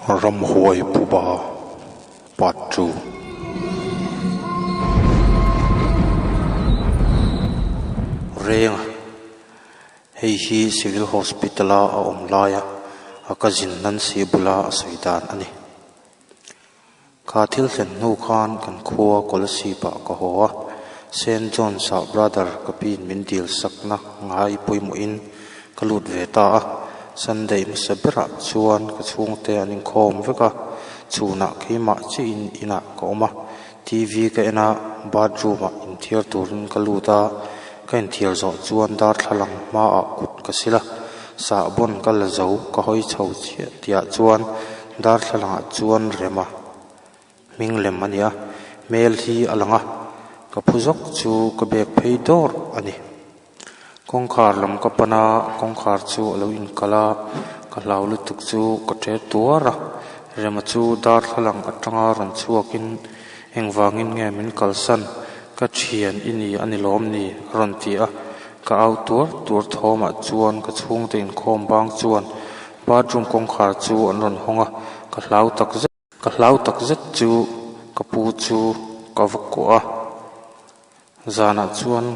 Ramhuai Phuba Part 2. Renga, Hei hi Civil Hospital a a awm laia a cousin Nancy bula a sawi dan a ni. Kha thil thlen hnu khan kan khua Kolasib ah ka haw a, Saint John's ah brother ka piin min dil sakna ngai pawimawhin ka lut ve ta a, Sunday hmasa berah chuan ka chhungte an inkhawm vek a, chhunah keimah chiahin inah ka awm a, TV ka en a, bathroom ah inthiar turin ka lut a, ka inthiar zawh chuan darthlalang hmaah kut ka sil a, sahbawn ka la zo ka hawi chho chiah tihah chuan Darthlalangah chuan rema hming lem a ni a, hmel hi a lang a, ka phu zawk chu ka bag phei dawr a ni. Kawngkhar lam ka pan a, kawngkhar chu a lo inkalh a, ka hlau lutuk chu ka ṭe tuar a, rema chu darthlalang aṭanga rawn chhuakin engvangin nge min kalsan, ka ṭhian i ni a ni lawm ni a rawn ti a, ka au tuar tuar thawmah chuan ka chhungte inkhawm bang chuan Bathroom kawngkhar chu an rawn hawng a, ka hlau tak zet, ka hlau tak zet chu ka pu chu ka va kuah a, zanah chuan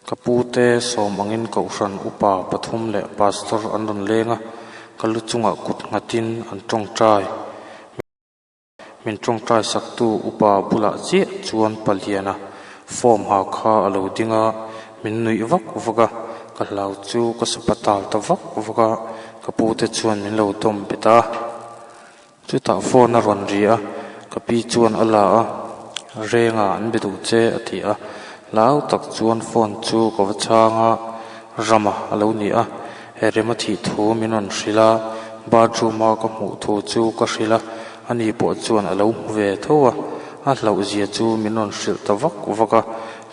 ka pu te sawm angin kohhran upa pathum leh pastor an rawn leng a, ka lu chungah kut nghatin an tawngtai. Min tawngtai saktu upa bulah chiah chuan paliana form ha kha a lo ding a, min nuih vak vak a, ka hlau chu ka sapa tal ta vak vak a, ka pu te chuan min lo dawm bet a. Chutah phone a rawn ri a, ka pi chuan a la a, Renga an be duh che a ti a, hlau tak chuan phone chu ka va chhang a, Rama a lo ni a, Rema thih thu min rawn hrilh a, bathroom a ka hmuh thu chu ka hrilh a, ani pawh chuan a lo hmu ve tho a, a hlauh zia chu min rawn hrilh ta vak vak a,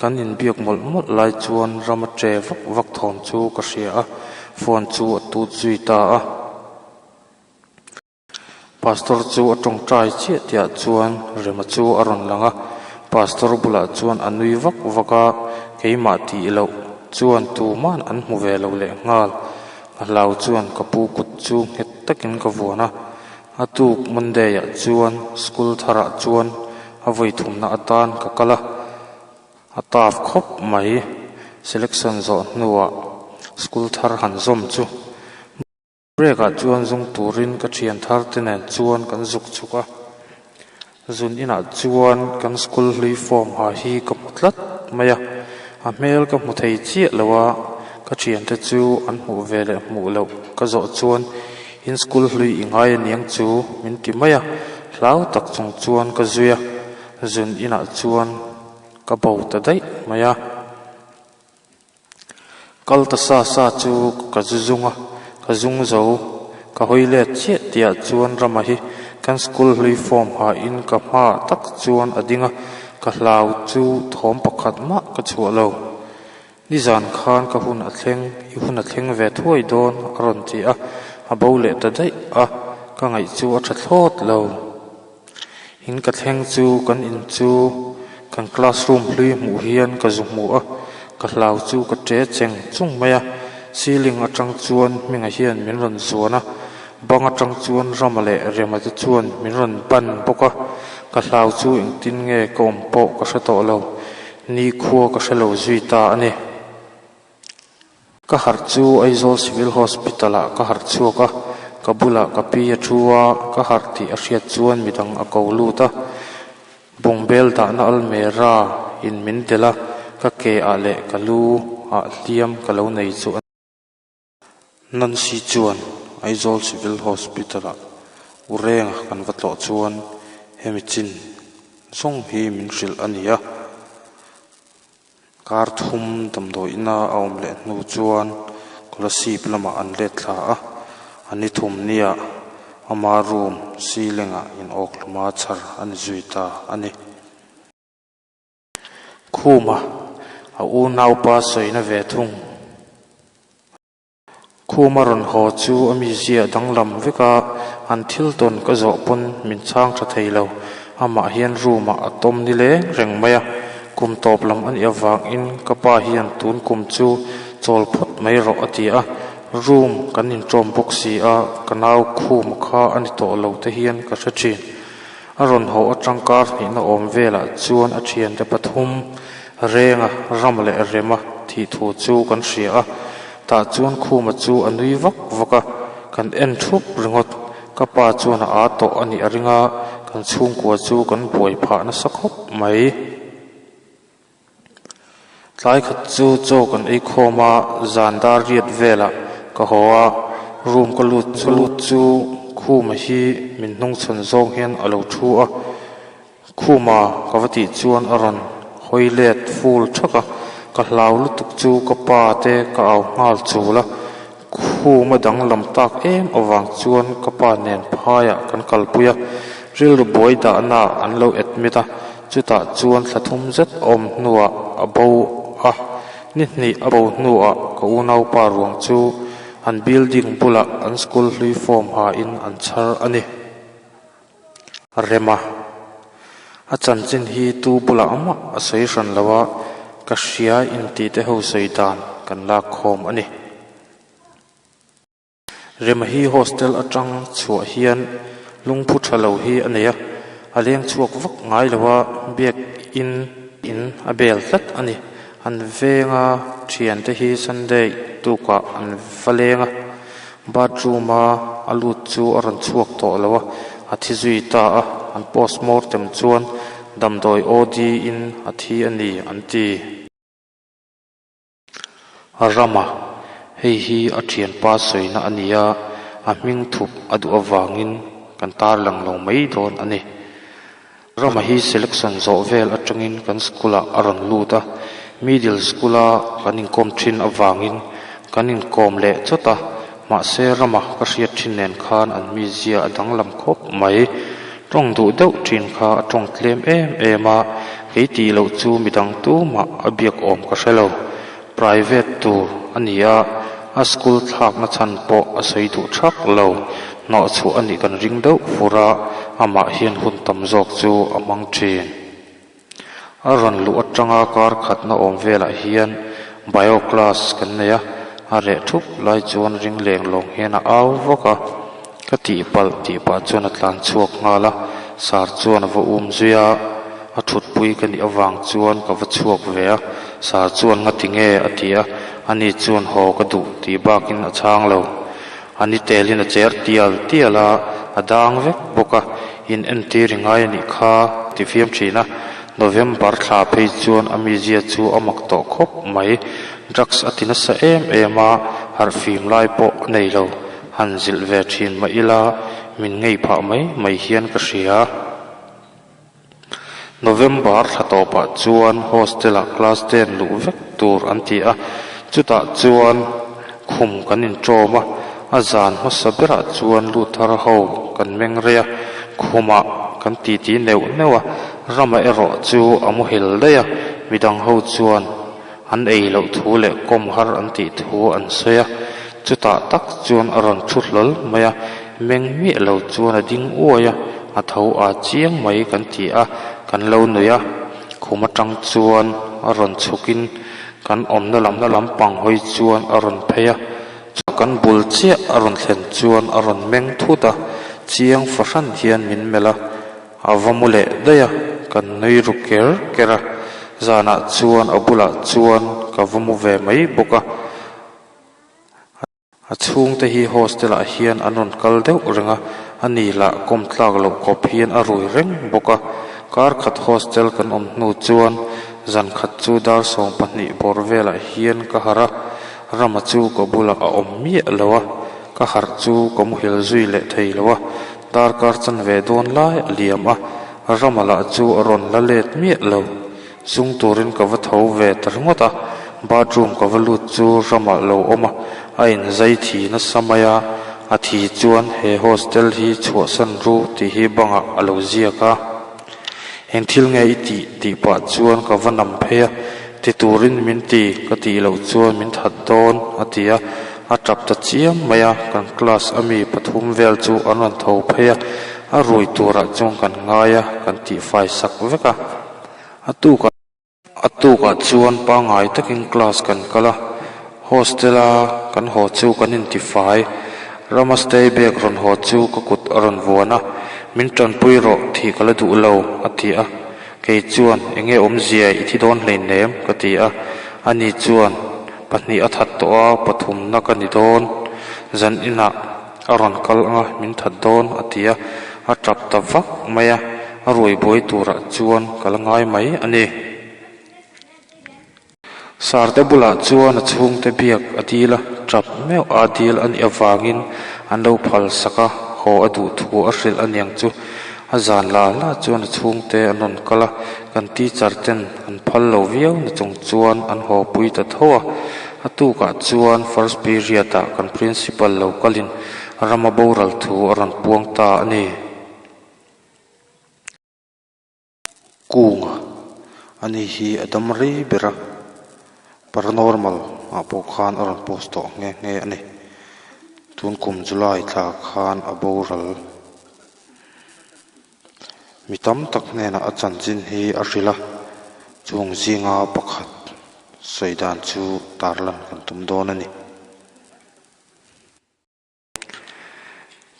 kan inbiak mawlh mawlh lai chuan Rama ṭe vak vak thawm chu ka hria a, phone chu a tut zui ta a. Pastor chu a tawngtai chiah tihah chuan Rema chu a rawn lang a, Pastor bulah chuan a nui vak vak a, keimah tih loh chuan tuman an hmu ve lo leh nghal. A hlau chuan ka pu kut chu nghet takin ka vuan a, a tuk Monday ah chuan school tharah chuan a vawi thumna atan ka kal a, a tough khawp mai selection zawh hnuah school thar han zawm chu. Break ah chuan zung turin ka thian thar te nen chuan kan zuk chhuk a, zun inah chuan kan school hlui form ha hi ka hmu tlat mai a, a hmel ka hmu thei chiah lo a, ka thiante chu an hmuh ve leh hmuh loh ka zawh chuan in school hlui i ngai aniang chu min ti mai a, hlau tak chung chuan ka zui a, zun inah chuan ka bo ta daih mai a. Kal ta sa sa chu ka zu zung a, ka zung zo. Ka hawi let chiah tihah chuan Rama hi kan school hlui form hain ka hmaah tak chuan a ding a, ka hlau chu thawm pakhat mah ka chhuah lo. Nizan khan ka hun a thleng, i hun a thleng ve thuai dawn a rawn ti a, a bo leh ta daih a, ka ngaih chu a tha thlawt lo. In ka thleng chu kan in chu kan classroom hlui hmuh hian ka zu hmu a, ka hlau chu ka ṭe cheng chung mai a, ceiling aṭang chuan hmingah hian min rawn zuan a, bang aṭang chuan Rama leh Rema te chuan min rawn ban bawk a, ka hlau chu engtin nge ka awm pawh ka hre tawh lo, nikhua ka hre lo zui ta a ni. Ka harh chu Aizawl Civil Hospital ah ka harh chhuak a, ka bulah ka pi a thu a, ka harh tih a hriat chuan midang a ko lut a, bungbel dahna almera in min delh a, ka ke ah leh ka lu ah hliam ka lo nei chu a ni. Nancy chuan Aizawl Civil Hospital ah u Renga kan va tlawh chuan hemi chin zawng hi min hrilh a ni a. Kar thum damdawiina a awm leh hnu chuan Kolasib lamah an let thla a, a ni thum nia ama room ceiling ah inawk hluma chhar a ni zui ta a ni. Khuma a unaupa sawina ve thung. Khuma rawn haw chu a mizia danglam vek a, an thil tawn ka zawh pawn min chhang tha thei lo. Amah hian room ah a tawm ni leng reng mai a, kum tawp lam a nih avangin ka pa hian tun kum chu chawl phawt mai rawh a ti a. Room kan inṭawm bawk si a, ka nau khum kha a ni tawh lo te hian ka hre ṭhin. A rawn haw aṭang kar hnihna awm velah chuan a ṭhiante pathum Renga, Rama leh Rema thih thu chu kan hria a. Tah chuan Khuma chu a nui vak vak a, kan en ṭhup ringawt. Ka pa chuan a â tawh a nih a ring a, kan chhungkua chu kan buai phah nasa khawp mai. Tlai khat chu chaw kan ei khawm a, zan dar riat velah ka haw a, room ka lut chu lut chu Khuma hi min hnungchhawn zawng hian a lo thu a, Khuma ka va tih chuan a rawn hawi let ful thak a, ka hlau lutuk chu ka pa te ka au nghal chul a, Khuma danglam tak em avang chuan ka pa nen phaiah kan kalpui a, rilru buai dahna an lo admit a, chutah chuan thla thum zet awm hnuah a bo a, ni hnih a bo hnuah ka unaupa ruang chu an building bulah an school hlui form hain an chhar a ni. Rema, a chanchin hi tu bulah mah a sawi hran lo a, ka hria intih te ho sawi dan kan lak khawm a ni. Rema hi hostel atang chhuah hian lungphu tha lo hi a nei a, a leng chhuak vak ngai lo a, biak in in a bel tlat a ni. An venga thiante hi Sunday tukah an va leng a. Bathroom a a lut chu a rawn chhuak tawh lo a, a thi zui ta a, an postmortem chuan damdawi OD in a thi a ni an ti. Rama, hei hi a thianpa sawina a ni a, a hming thup a duh avangin kan tarlang lo mai dawn a ni. Rama hi selection zawh vel atangin kan school ah a rawn lut a, middle school a kan inkawm thin avangin kan inkawm leh chawt a, mahse Rama ka hriat thin nen khan an mizia a danglam khawp mai. Tawng duh deuh thin kha a tawng tlem em em a, kei tih loh chu midang tumah a biak awm ka hre lo. Private tur a ni a, a school thlakna chhan pawh a sawi duh thak lo. Hnawhchhuah a nih kan ring deuh fur a, amah hian hun tam zawk chu a hmang thin. A rawn luh atanga kar khatna awm velah hian bio class kan nei a, a reh thup lai chuan ring leng lawng hian a au vak a, ka tihpalh tih pah chuan a tlan chhuak nghal a, sar chuan a va um zui a. A thutpui ka nih avang chuan ka va chhuak ve a, Sar chuan ngati nge a ti a, ani chuan haw ka duh tih bakin a chhang lo. A ni telin a cher tial tial a, a dang vek bawk a, in entir i ngai a nih kha ti fiam thin a. November thla phei chuan a mizia chu a mak tawh khawp mai, drugs a ti nasa em em a, harhfim lai pawh a nei lo, han zilh ve thin mah ila min ngei phah mai mai hian ka hria. November thla tawpah chuan hostel-ah class ten luh vek tur an ti a, chutah chuan khum kan inṭawm a, a zan hmasa berah chuan lut thar ho kan meng rei a, khumah kan titi neuh neuh a, Rama erawh chu a muhil daih a, midang ho chuan an ei loh thu leh kawm har an tih thu an sawi a, chutah tak chuan a rawn thu hlawl mai a, meng miah lo chuan a ding uai a, a tho a chiang mai kan ti a, kan lo nui a, khum atang chuan a rawn chhukin kan awmna lam lampang hawi chuan a rawn phei a, kan bul chiah a rawn thlen chuan a rawn meng thut a, chiang fahran hian min melh a. A va mu leh daih a, kan nui ru ker ker a, zanah chuan a bulah chuan ka va mu ve mai bawk a. A chhungte hi hostel ah hian an rawn kal deuh reng a, a ni lah kawm tlak loh kawp hian a rui reng bawk a. Kar khat hostel kan awm hnu chuan zan khat chu dar 12 bawr velah hian ka harh a, Rama chu ka bulah a awm miah lo a, ka harh chu ka muhil zui leh thei lo a. Darkar chanve dawn lai a liam a, Rama lah chu a rawn la let miah lo. Zung turin ka va tho ve ta ringawt a, bathroom ka va lut chu Rama lo awm a, a inzai thi nasa mai a, a thi chuan he hostel hi chhuahsan ru tih hi bangah a lo ziak a. Eng thil nge i tih tih pah chuan ka va nam phei a, ti turin min ti ka tih loh chuan min that dawn a ti a, a tap ta chiam mai a, kan class a mi pathum vel chu an rawn tho phei a, a rui turah chuan kan ngai a, kan tihfai sak vek a, a tukah. A tukah chuan pangngai takin class kan kal a, Hostel-a kan haw chu kan intifai. Rama stay bag rawn haw chu ka kut a rawn vuan a, Min tanpui rawh, thih ka la duh lo, a ti a. Kei chuan, Enge awmzia i thi dawn hleinem? ka ti a. Ani chuan, Pahnih a that tawh a, pathumna ka ni dawn. Zan inah a rawn kal anga min that dawn, a ti a. A tap ta vak mai a, a ruai buai turah chuan ka la ngai mai a ni. Sarte bulah chuan a chhungte biak a dil a, tap meuh a dil a nih avangin an lo phal sak a, haw a duh thu a hrilh a niang chu. A zan la la chuan a chhungte an rawn kal a, kan teacher ten an phal lo viau na chung chuan an haw pui ta tho a. A tukah chuan first period ah kan principal lo kalin rama boral thu a rawn puang ta a ni. Kunga a ni hi a dam rei ber a, paranormal ah pawh khan a rawn post tawh nghe nghe a ni. Tun kum July thla khan a boral. Mi tam tak hnenah a chanchin hi a hrilh a, chung zinga pakhat sawi dan chu tarlan kan tum dawn a ni.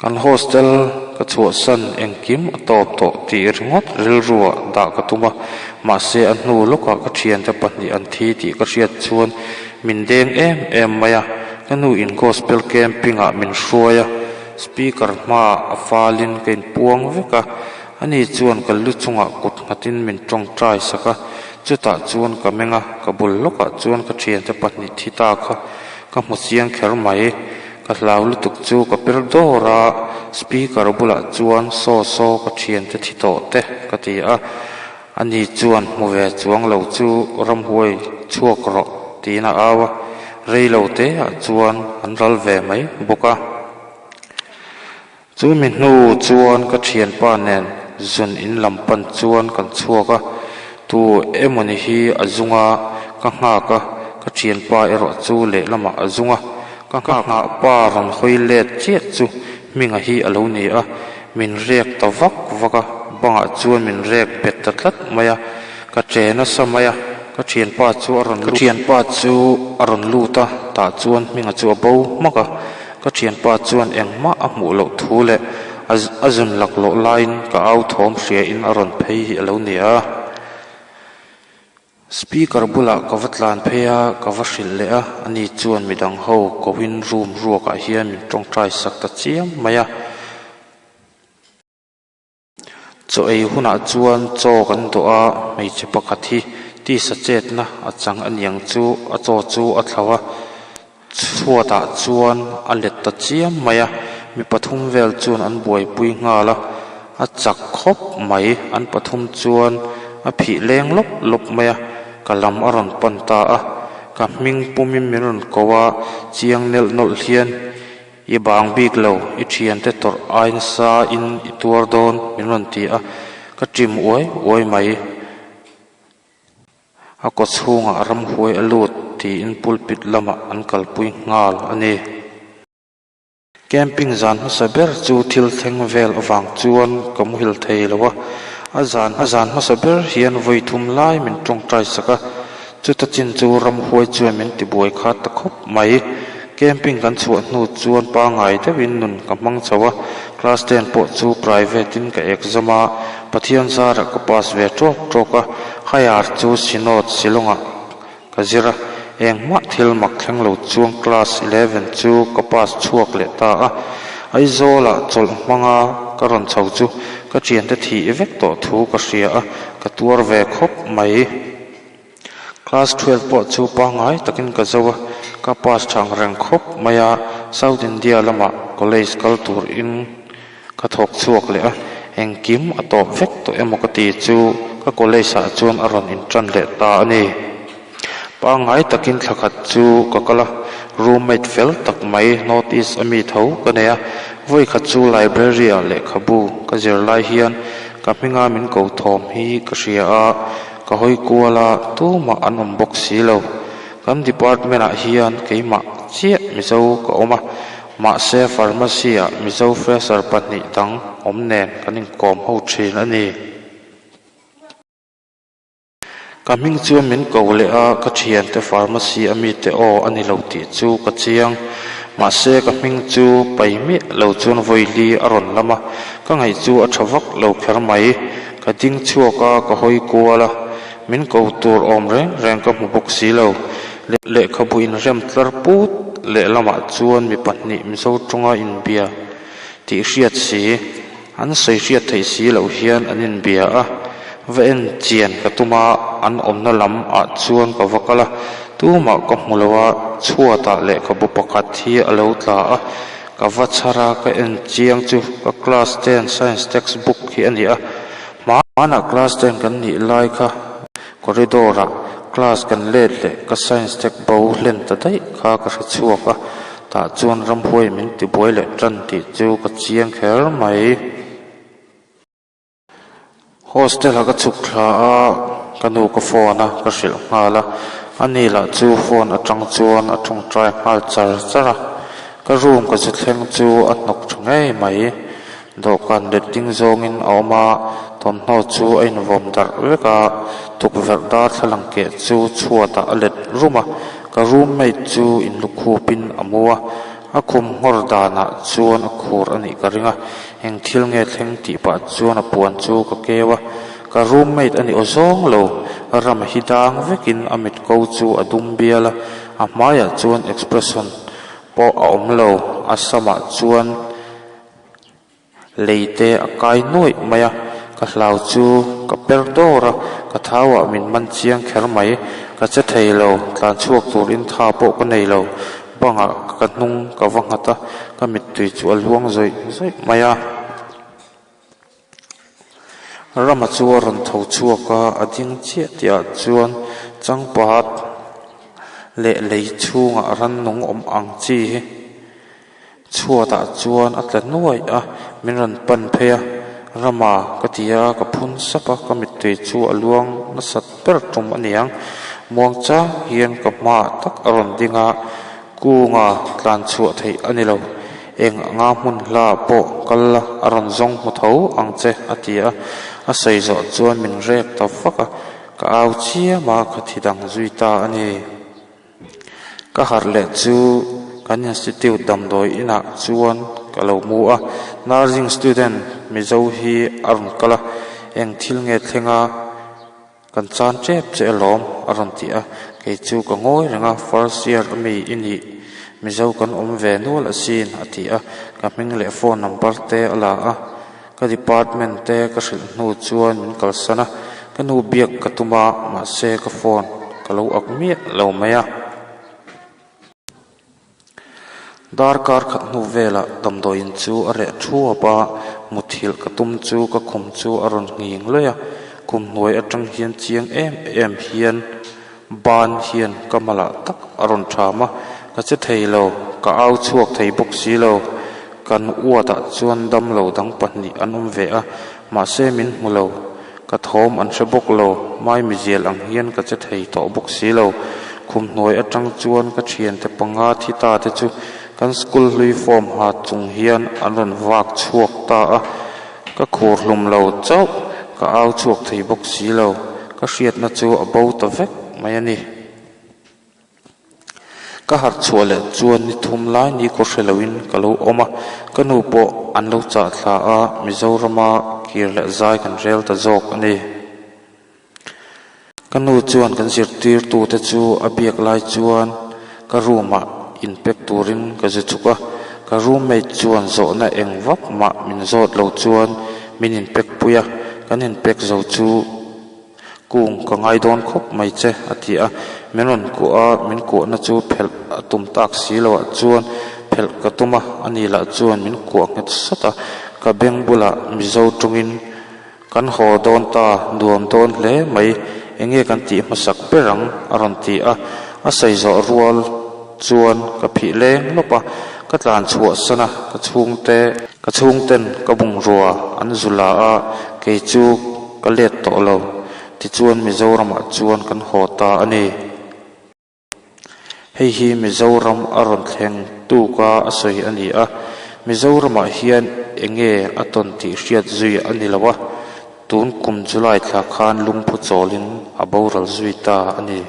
Kan hostel ka chhuahsan engkim a tawp tawh tih ringawt rilruah dah ka tum a, mahse a hnu lawkah ka thiante pahnih an thi tih ka hriat chuan min deng em em mai a, ka nu in gospel camping ah min hruai a, speaker hmaah a falin ka inpuang vek a, ani chuan ka lu chungah kut nghatin min tawngtai sak a, chutah chuan ka meng a, ka bul lawkah chuan ka thiante pahnih thi ta kha ka hmu chiang kher mai. Ka hlau lutuk chu ka per dawr a, speaker bulah chuan saw saw ka thiante thi tawh te ka ti a, ani chuan hmu ve chuang lo chu ramhuai chhuak rawh tiin a au a, rei lo te ah chuan an ral ve mai bawk a. Chumi hnu chuan ka thianpa nen zun in lam pan chuan kan chhuak a, tu emawni hi a zung a, ka nghak a, ka thianpa erawh chu lehlamah a zung a, ka nghah pa rawn hawi let chiah chu Hminga hi a lo ni a, min rek ta vak vak a, bangah chuan min rek bet ta tlat mai a, ka che nasa mai a, ka thianpa chu a rawn ka thianpa chu a rawn lut a, tah chuan Hminga chu a bo hmak a. Ka thianpa chuan engmah a hmuh loh thu leh a zun laklawh laiin ka au thawm hriain a rawn phei hi a lo ni a. Speaker bulah ka va tlan phei a, ka va hrilh leh a, ani chuan midang ho kohin room ruakah hian min tawngtai sak ta chiam mai a. Chaw ei hunah chuan chaw kan dawh a, hmeichhe pakhat hi tisa chetna a chang a niang chu a chaw chu a thlo a, chhuatah chuan a let ta chiam mai a, mi pathum vel chuan an buaipui nghal a, a chak khawp mai, an pathum chuan a phih leng lawp lawp mai a, ka lam a rawn pan ta a, ka hming pumin min rawn ko a, chiang nelh nawlh hian. I bang bik lo, i thiante tawrh ai nasa in i tuar dawn min rawn ti a, ka ṭim uai uai mai. A kaw chhungah ramhuai a lut tiin pulpit lamah an kalpui nghal a ni. Camping zan hmasa ber chu thil thleng vel avang chuan ka muhil thei lo a, a zan a zan hmasa ber hian vawi thum lai min tawngtai sak a, Chuta chin chu ramhuai chuan min tibuai kha ta khawp mai. Camping kan chhuah hnu chuan pangngai deuhin nun ka hmang chho a, class ten pawh chu private in ka exam a, Pathian zarah ka pass ve tawk tawk a, higher chu Synod Shillong-ah ka zir a, engmah thil mak thleng lo chuan class eleven chu ka pass chhuak leh ta a, Aizawlah chawlh hmanga ka rawn chho chu ka thiante thih vek tawh thu ka hria a, ka tuar ve khawp mai. Class 12 pawh chu pangngai takin ka zo a, ka pass thang reng khawp mai a, South India lamah college kal tur in ka thawk chhuak leh a, engkim a tawp vek tawh emaw ka ti chu ka college ah chuan a rawn intan leh ta a ni. Pangngai takin thla khat chu ka kal a, roommate fel tak mai North East a mi tho ka nei a, vawi khat chu library ah lehkhabu ka zir lai hian ka hminga min ko thawm hi ka hria a, Ka hawi kual a, tumah an awm bawk si lo. Kan department ah hian keimah chiah Mizo ka awm a, mahse pharmacy ah Mizo fresher pahnih dang awm nen kan inkawm ho thin a ni. Ka hming chuan min ko leh a, ka thiante pharmacy a mite aw a ni lo tih chu ka chiang. Mahse ka hming chu pai miah lo chuan vawili a rawn lam a, ka ngaih chu a tha vak lo kher mai. Ka ding chhuak a, ka hawi kual a, min ko tur awm reng reng ka hmu bawk si lo. Lehkhabu inrem tlar put lehlamah chuan mi pahnih Mizo tawnga inbia tih hriat si. An sawi hriat theih si loh hian an inbia a, va en chian ka tum a, an awmna lam ah chuan ka va kal a, tumah ka hmu lo a, chhuatah lehkhabu pakhat hi a lo tla a, ka va chhar a, ka en chiang chu ka class ten science text book hi a ni a, hmanah class ten kan nih lai kha corridor ah class kan let leh ka science text bo hlen ta daih kha ka hre chhuak a. Tah chuan ramhuai min tibuai leh tan tih chu ka chiang kher mai. Hostel ah ka chhuk thla a, ka nu ka phone a, ka hrilh nghal a. Ani lah chu phone atang chuan a tawngtai nghal char char a. Ka room ka zu thleng chu a hnawk tha ngei mai. Dawhkan let ding zawngin a awm a, thawmhnaw chu a invawm darh vek a, tukverh darthlalang keh chu chhuatah a let rum a, ka roommate chu inlukhupin a mu a, a khum nghawr danah chuan a khur a nih ka ring a, eng thil nge thleng tih pah chuan a puan chu ka keu a, ka roommate a ni aw zawng lo, ram hi dang vekin a mit ko chu a dum bial a, a hmaiah chuan expression pawh a awm lo, a samah chuan. Lei te a kai nuaih mai a, ka hlau chu ka per dawr a, ka thau ah min man chiang kher mai, ka che thei lo, tlan chhuak turin tha pawh ka nei lo, bangah ka hnung ka va nghat a, ka mittui chu a luang zawih zawih mai a. Rama chu a rawn tho chhuak a, a ding chiah tih ah chuan changpat leh lei chhungah rannung awm ang chi hi. Chhuatah chuan a tla nuaih a, min rawn pan phei a, Rama ka ti a, ka phun sap a, ka mittui chu a luang nasat ber tum a niang. Muangchang hian ka hmaah tak a rawn ding a, kunga tlan chhuah theih a ni lo. Eng anga hmun hla pawh kal la, a rawn zawng hmu tho ang che a ti a, a sawi zawh chuan min rek ta vak a, ka au chiam a, ka thi dang zui ta a ni. Ka harh leh chu kan institute damdawi inah chuan ka lo mu a, nursing student Mizo hi a rawn kal a, eng thil nge thleng a, kan chan tep che alawm a rawn ti a, kei chu ka ngawi reng a, first year ami i nih Mizo kan awm ve nual asin a ti a, ka hming leh phone number te a la a, ka department te ka hrilh hnu chuan min kalsan a, ka nu biak ka tum a, mahse ka phone ka lo ak miah lo mai a. Darkar khat hnu velah damdawiin chu a reh thuap a, muthilh ka tum chu ka khum chu a rawn nghing lawih a, khum hnuai atang hian chiang em em hian ban hian ka malah tak a rawn tham a, ka che thei lo, ka au chhuak thei bawk si lo. Kan uatah chuan damlo dang pahnih an awm ve a, mahse min hmu lo. Ka thawm an hre bawk lo, maimizial ang hian ka che thei tawh bawk si lo. Khum hnuai atang chuan ka thiante panga thi ta te chu kan school hlui form ha chung hian an rawn vak chhuak ta a, ka khur hlum lo chauh, ka au chhuak thei bawk si lo. Ka hriatna chu a bo ta vek mai a ni. Ka harh chhuah leh chuan ni thum lai ni khaw hre loin ka lo awm a, ka nu pawh an lo chah thla a, Mizorama kir leh zai kan rel ta zawk a ni. Ka nu chuan kan zirtirtute chu a biak lai chuan ka room ah inpek turin ka zu chhuk a, ka roommate chuan zawhna eng vak mah min zawt lo chuan min inpek pui a, kan inpek zo chu Kung ka ngai dawn khawp mai che, a ti a. Min rawn kuah a, min kuahna chu phelh a tum tak si loh ah chuan phelh ka tum a, ani lah chuan min kuah nghet sawt a. Ka beng bulah Mizo tawngin kan haw dawn ta, nuam dawn hle mai, enge kan tih hmasak ber ang? a rawn ti a. A sawi zawh rual chuan ka phih leng lawp a, ka tlan chhuah san a, ka chhungte, Ka chhungten ka bungrua an zu la a, kei chu ka let tawh lo. Tichuan Mizoramah chuan kan haw ta a ni. Hei hi Mizoram a rawn thleng tuka a sawi a ni a, Mizoramah hian enge a tawn tih hriat zui a ni lo a. Tun kum July thla khan lungphu chawlin a boral zui ta a ni.